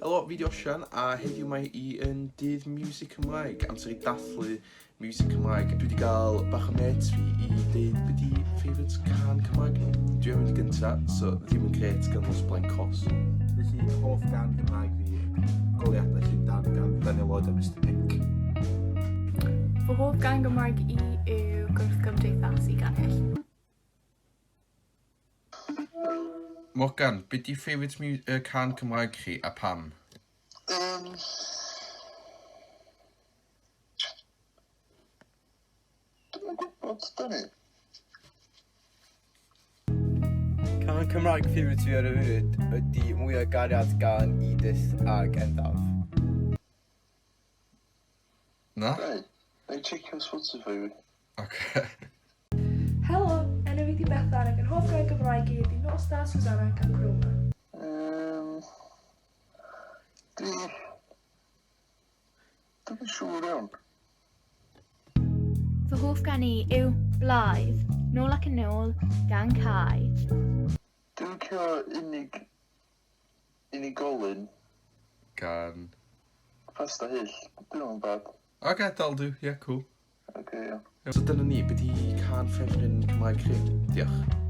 Helo, fi 'di Osian a heddiw mae hi yn dydd miwsig Cymraeg, amser i dathlu miwsig Cymraeg. Dwi 'di gael bach o mêts fi i deud be 'di favourite cân Cymraeg nhw. Dwi am mynd gynta, so ddim yn grêt gan los blaen cos. Felly, hoff gân Gymraeg fi ydi Goleuadau Llundain gan Daniel Lloyd a Mister Pinc. Fy hoff gân Gymraeg i yw Gwrthgymdeithasu gan Hyll. Morgan, be 'di favourite mu- yy cân Cymraeg chi a pam? Yym. Dwi'm yn gwybod, Dani. Cân Cymraeg favourite fi ar y funud ydi Mwy o Gariad gan Edith ag Endaf. Na? Reit, na i checio Spotify fi. Oce. Helo, enw fi 'di Bethan ac yn hoff gân Gymraeg i ydi Nos Da Susanna gan Chroma. Yym, dwi... Dwi'm yn siŵr iawn. Fy hoff gan i yw Blaidd, Nôl ac yn Ôl gan Cai. Dwi'n licio unig unigolyn. Gan? Pasta Hyll, 'di hwnna'm yn bad. Oce, that'll do, yeah, cool. Oce, iawn. So dyna ni, be 'di cân ffefryn Cymraeg chi? Diolch.